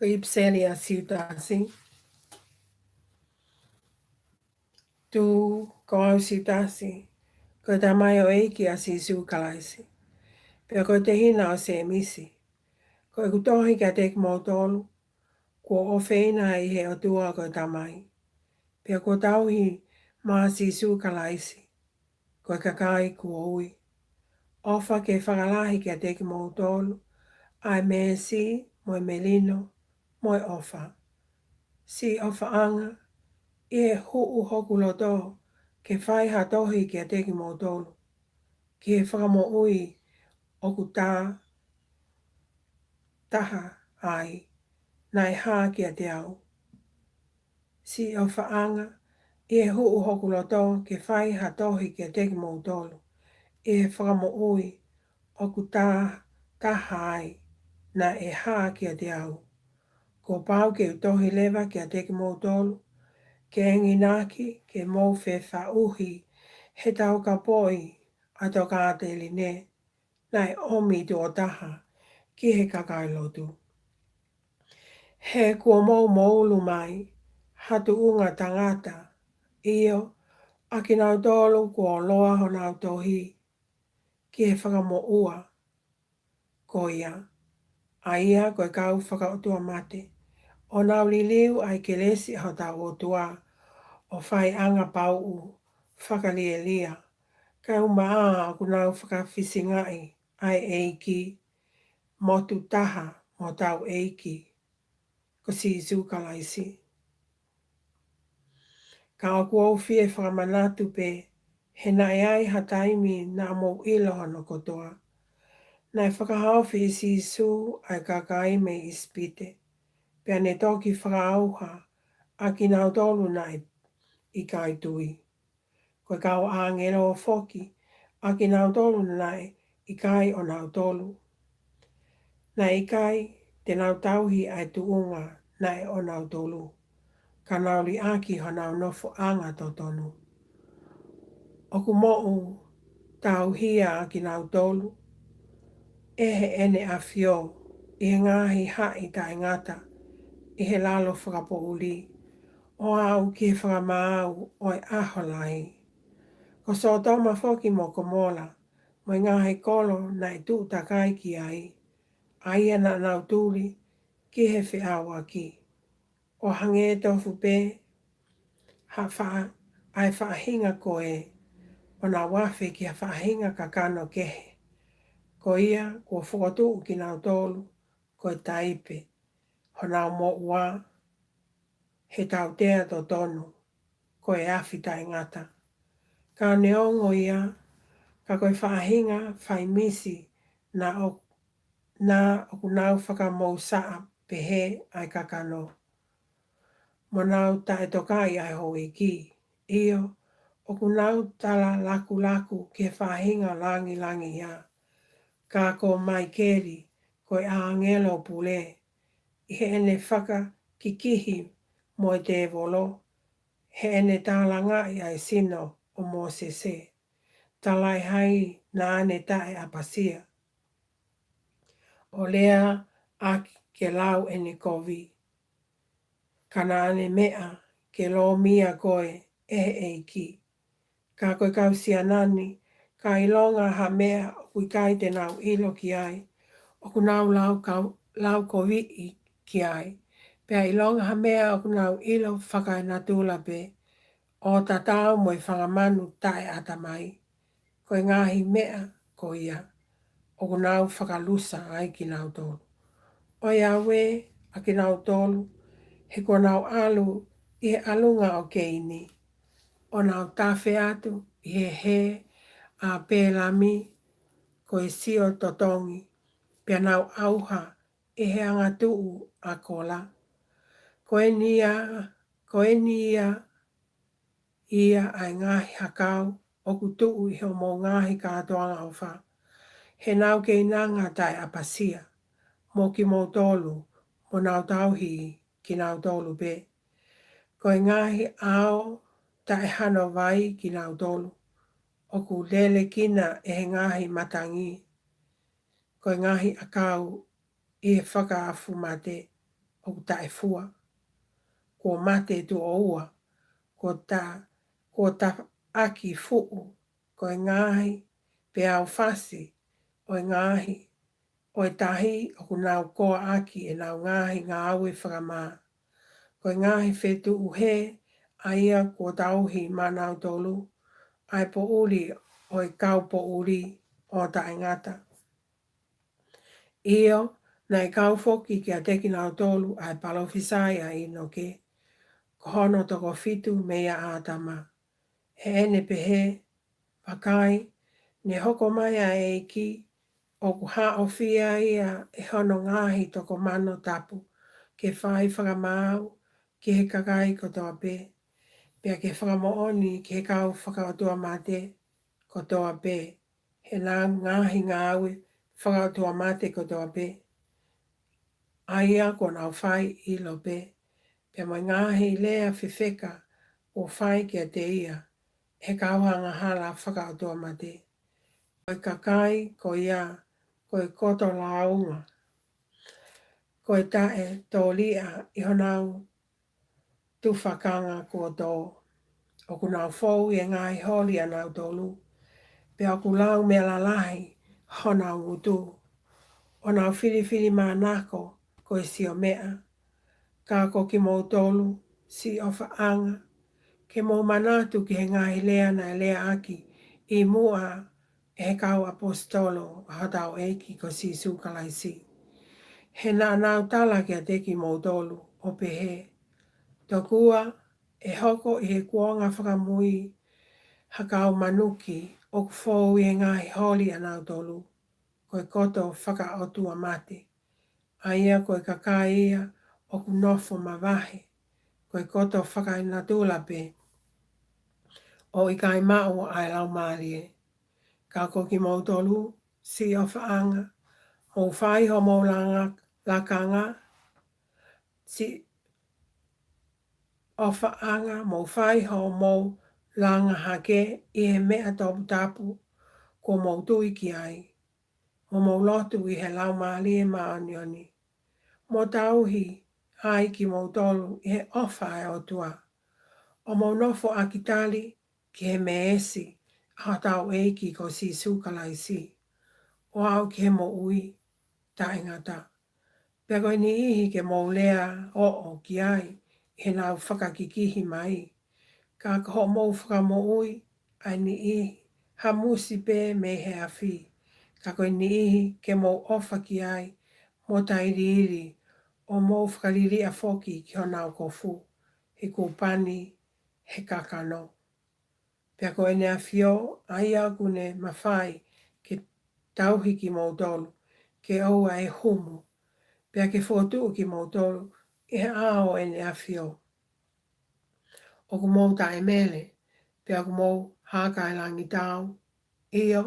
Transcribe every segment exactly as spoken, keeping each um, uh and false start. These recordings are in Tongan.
Ko e ʻipiseli ʻa Siutasi. Tuʻu, ko au Siutasi, ko e tamaioʻeiki ʻa Sīsū Kalaisi, pea ko e tehina ʻo Sēmisi. Ko ʻeku tohi kiate kimoutolu, kuo ʻofeina ʻe he ʻOtua ko e Tamai, pea kuo tauhi maʻa Sīsū Kalaisi, ko e kakai kuo ui. ʻOfa ke fakalahi kiate kimoutolu ʻa e meesi mo e melino mo e ʻofa. Siʻi ʻofaʻanga, ʻi he huʻu hoku loto ke fai ha tohi kiate kimoutolu ki he fakamoʻui ʻoku tā taha ai naʻe hā kiate au. Siʻi ʻofaʻanga, ʻi he huʻu hoku loto ke fai ha tohi kiate kimoutolu ʻi he fakamoʻui ʻoku tā taha ai naʻe hā kiate au. Kuo pau ke u tohi leva kiate kimoutolu, ke enginaki ke mou fefaʻuhi he taukapoʻi ʻa Tokāteline naʻe ʻomi tuʻo taha ki he kakai lotu. He kuo mou moulu mai ha tuʻunga tangata, ʻio, ʻa kinautolu kuo ʻoloa honau tohi ki he fakamoʻua ko ia, ʻa ia ko e kau fakaʻotuamate, ʻo nau liliu ʻa e kelesi ʻa hotau ʻOtua ʻo fai ʻanga pauʻu fakalielia, kae ʻumaʻā ʻoku nau fakafisingaʻi ʻa e ʻEiki, motu taha mo hotau ʻEiki ko Sīsū Kalaisi. Ka ʻoku ou fie fakamanatu pē, he naʻe ʻi ai ha taimi naʻa mou ʻilo hono kotoa, naʻe fakahaofi ʻe Sīsū ʻa e kakai mei ʻIsipite, pea ne toki fakaʻauha ʻa kinautolu naʻe ʻikai tui. Ko e kau ʻāngelo foki ʻa kinautolu naʻe ʻikai ʻonautolu. Naʻe ʻikai te nau tauhi ʻa e tuʻunga naʻe ʻonautolu, ka nau liʻaki honau nofoʻanga totonu. ʻOku moʻu tauhia ʻa kinautolu ʻe Heʻene ʻAfio ʻi he ngaahi haʻi taʻengata ʻi he lalo fakapoʻuli, ʻo aʻu ki he fakamaau ʻo e ʻaho lahi. Ko Sōtoma foki mo Komola, mo e ngaahi kolo naʻe tuʻu takai ki ai, ʻa ia naʻa nau tuli ki he feʻauaki, ʻo hangē tofu pē ha faʻa-, ʻa e faʻahinga ko ē, ʻo nau afe ki ha faʻahinga kakano kehe. Ko ia kuo fokotuʻu kinautolu ko e taipe, honau moʻua he tautea totonu, ko e afi taʻengata. Ka neongo ia, ka ko e faʻahinga fai misi naʻa ʻo-, naʻa ʻoku nau fakamousaʻa pehē ʻa e kakano, mo nau taʻetokaʻi ʻa e houʻeiki. ʻIo, ʻoku nau tala lakulaku ki he faʻahinga langilangiʻia. Ka ko Maikeli, ko e ʻāngelo pule, ʻi heʻene fakakikihi mo e tēvolo, heʻene tālangaʻi ʻa e sino ʻo Mōsese, talaʻehai naʻa ne taʻeʻapasia, ʻo lea ʻaki ke lau ʻene kovi. Ka naʻa ne meʻa ke lōmia koe ʻe he ʻEiki. Ka ko e kau siana ni, ka ʻilonga ha meʻa ʻoku ʻikai te nau ʻilo ki ai, ʻoku nau lau kau-, lau koviʻi ki ai. Pea ʻilonga ha meʻa ʻoku nau ʻilo fakaenatula pē, ʻo tatau mo e fanga manu taʻeʻatamai, ko e ngaahi meʻa ko ia ʻoku nau fakalusa ai kinautolu. ʻOiauē ʻa kinautolu, he kuo nau ʻalu ʻi he ʻalunga ʻo Keini, ʻo nau tafe atu ʻi he hē ʻa Pēlami, ko e sio totongi, pea nau ʻauha ʻi he angatuʻu ʻa Kola. Ko eni ia, ko eni ia, ia ʻa e ngaahi hakau ʻoku tuʻu ʻi hoʻomou ngaahi kātoanga ʻofa, he nau keinanga taʻeʻapasia mo kimoutolu, mo nau tauhi kinautolu pē. Ko e ngaahi ʻao taʻehanovai kinautolu, ʻoku lelekina ʻe he ngaahi matangi. Ko e ngaahi ʻakau ʻi he fakaafu mate, ʻoku taʻefua, kuo mate tuʻo ua, kuo ta, kuo taʻaki fuʻu, ko e ngaahi peau fasi ʻo e ngaahi ʻo e tahi ʻoku nau koa ʻaki ʻenau ngaahi ngāue fakamā. Ko e ngaahi fetuʻu hē ʻa ia kuo tauhi maʻanautolu ʻa e poʻuli ʻo e kau poʻuli ʻo taʻengata. ʻIo, naʻe kau foki kiate kinautolu ʻa e palōfisai ʻa ʻĪnoke, ko hono toko fitu meia ʻĀtama. Heʻene pehē, vakai, ne hoko mai ʻa e ʻEiki, ʻoku haʻofia ia ʻe hono ngaahi toko mano tapu, ke fai fakamaau ki he kakai kotoa pē, pea ke fakamoʻoni ki he kau fakaʻotuamate kotoa pē, heʻenau ngaahi ngāue fakaʻotuamate kotoa pē, ʻa ia kuo nau fai ʻi Lope, pea mo e ngaahi lea fefeka kuo fai kiate ia ʻe he kau angahala fakaʻotuamate. Ko e kakai ko ia, ko e koto lāunga, ko e taʻetōliʻa ʻi honau tufakanga kuo tō. ʻOku nau fou ʻi he ngaahi holi ʻanautolu, pea ʻoku lau meʻa lalahi honau ngutu. ʻO nau filifilimānako ko e sio meʻa. Ka ko kimoutolu, siʻi ʻofaʻanga, ke mou manatu ki he ngaahi lea naʻe leaʻaki ʻi muʻa ʻe he kau ʻaposetolo ʻa hotau ʻEiki ko Sīsū Kalaisi. He naʻa nau tala kiate kimoutolu ʻo pehē, tokua ʻe hoko ʻi he kuonga fakamui ha kau manuki ʻoku fou ʻi he ngaahi holi ʻanautolu, ko e koto fakaʻotuamate, ʻa ia ko e kakai ia ʻoku nofo mavahe, ko e koto fakaenatula pē, ʻo ʻikai maʻu ʻa e Laumālie. Ka ko kimoutolu, siʻi ʻofaʻanga, mou fai homou langa, lakanga, siʻi ʻofaʻanga, mou fai homou langa hake ʻi he meʻa toputapu kuo mou tui ki ai, mo mou lotu ʻi he Laumālie Māʻoniʻoni, mo tauhi ai kimoutolu ʻi he ʻofa ʻa e ʻOtua, ʻo mou nofo ʻaki tali ki he meesi ʻa hotau ʻEiki ko Sīsū Kalaisi, ʻo aʻu ki he moʻui taʻengata. Pea ko e niʻihi ke mou lea oʻo ki ai ʻi heʻenau fakakikihi mai, ka ko hoʻomou fakamoʻui ʻa e niʻihi, hamusi pē mei he afi. Ka ko e niʻihi ke mou ʻofa ki ai mo tailiili, ʻo mou fakaliliʻa foki ki honau kofu, he kūpani he kakano. Pea ko ʻEne ʻAfio, ʻa ia ʻoku ne mafai ke tauhi kimoutolu, ke ʻoua ʻe humu, pea ke fokotuʻu kimoutolu ʻi he ʻao ʻo ʻEne ʻAfio. ʻOku mou taʻemele, pea ʻoku mou hakaelangitau. ʻIo,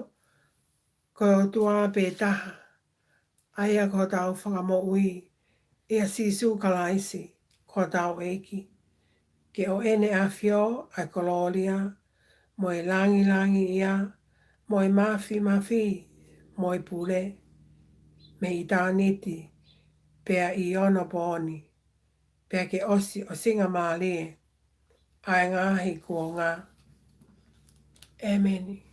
ko e ʻOtua pē taha, ʻa ia ko hotau Fakamoʻui, ʻia Sīsū Kalaisi, ko hotau ʻEiki. Ke ʻo ʻEne ʻAfio ʻa e kolōlia, mo e langilangiʻia, mo e māfimafi, mo e pule, mei ʻitāniti pea ʻi onopooni, pea ke ʻosi ʻosingamālie ʻa e ngaahi kuonga. ʻĒmeni.